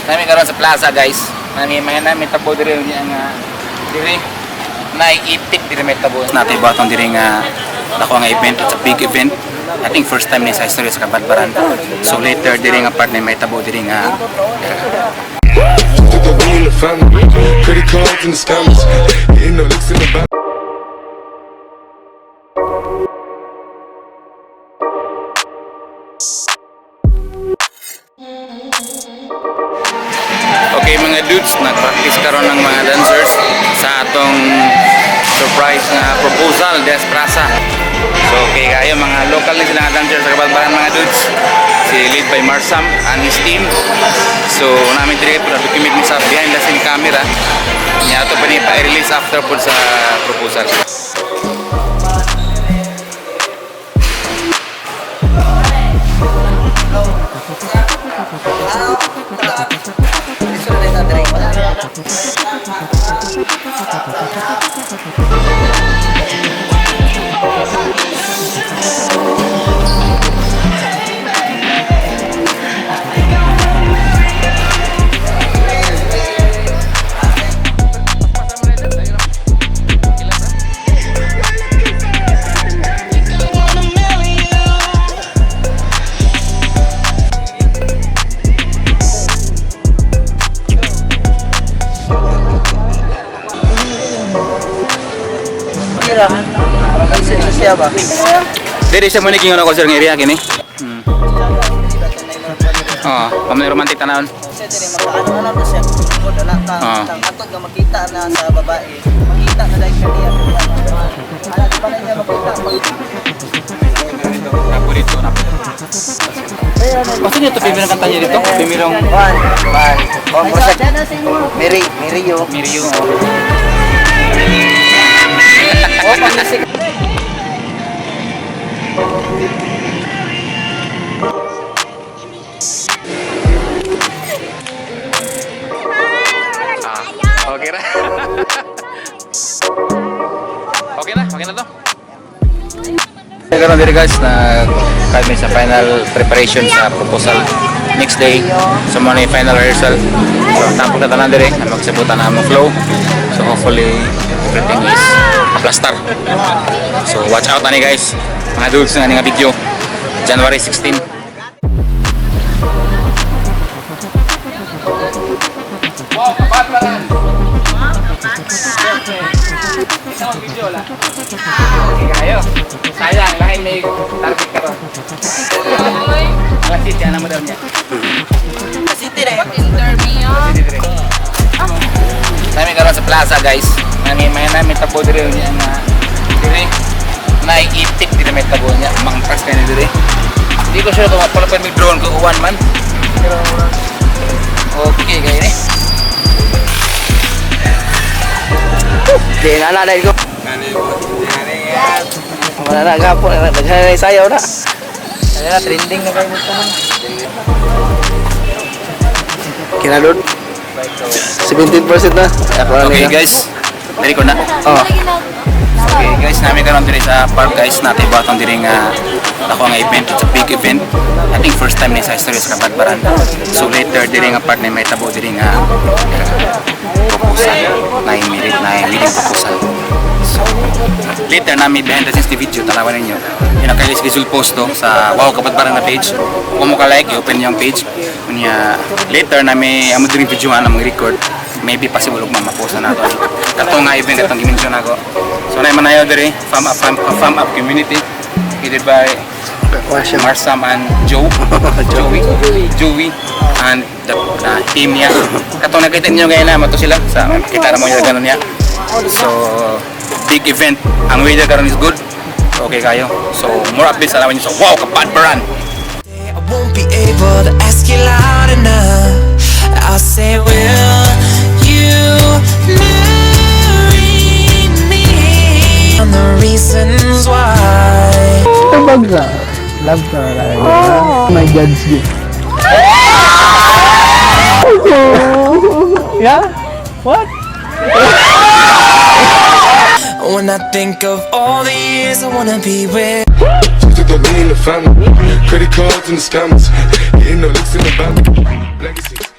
Nami karon sa plaza, guys. Nami may nami tabo diri niya nga diri naiipit diri may tabo. Natay batong diri nga dako nga event. It's a big event. I think first time ni sa history sa Cabadbaran. So later diri nga part na may tabo diri nga Took the lean in the family. Credit cards and the scammers. Hitting the licks in the back. Okay, mga dudes, nag-practice karon ng mga dancers sa atong surprise na proposal des Plaza. So okay kayo, mga local ni sila nga dancers sa Cabadbaran, mga dudes. Si lead by Marsam and his team. So namin diri pero document mi sa behind the scene camera. Niya ato pa ni pa-release after po sa proposal. Kira. Siya ba? Diri siya mo ni kingon ako sir ng area kini. Oh, pamay romantic tanawon. Siya diri makaano na lang siya. Kung wala ka, ang atod nga makita na sa babae, makita na dahil kaniya. Ala, di ba na niya makita? Napo dito, napo. Basta niyo ito, pimirong kanta niya dito? Pimirong One, one. Oh, murag Mary, Mary yo. Miriyo. Oh, pang Ah, okay ra. Okay na to. Karon diri guys na kami sa final preparation sa proposal next day. So mo na yung final rehearsal. So tampok na tanan diri, na magsabutan na among flow. So hopefully everything is plaster. So watch out ani guys. Mga dudes nga nga video. January 16. Wow, kabatbaran! Ikaw video lah. Okay kayo. Sayang, lain may target ka ron. Alas 7, ano mo daw niya? City na. Dili, dili. Nami karon sa plaza, guys. Nami may nami tabo diri niya nga diri naiipit diri may tabo niya. Mangtas kay ni diri. Hindi ko sure kung mapala pa may drone ko uwan man. Pero okay kayo ni. Di na na dahil ko. Wala na gapo, daghan na sayaw na. Ano na trending na kayo mo tanan. Kinalod. 17% na. Ako na Okay nila. guys, ready ko na. Oh. Okay guys, namin karon diri sa park guys, natay batong diri nga dako nga event. It's a big event. I think first time ni sa history sa Cabadbaran. So later diri nga part na may tabo diri nga proposal. Na immediate na immediate proposal. So later namin behind the scenes ni video tanawan ninyo. Yun ang kay schedule post to sa Wow Cabadbaran na page. Kung mo ka like, i-open niyo ang page. Unya later nami amo diri video nga among record. Maybe possible ug ma-post na nato. Kato nga event katong gi-mention ako. So na manayo diri farm up farm, farm up community headed by Marsam and Joe, Joey, Joey, and the team niya. Katong nakita niyo ngayon na mato sila sa kita na mo niya ganun niya. So big event. Ang weather karon is good. Okay kayo. So more updates sa niyo sa Wow Cabadbaran. I won't be able to ask you loud enough. I'll say, will you marry me? On the reasons why. Tabag ka. Love ka. Oh. My God's gift. Yeah? What? When I think of all the years I wanna be with. Took the lean in the family. Credit cards and the scammers. Hitting the licks in the back. Legacies.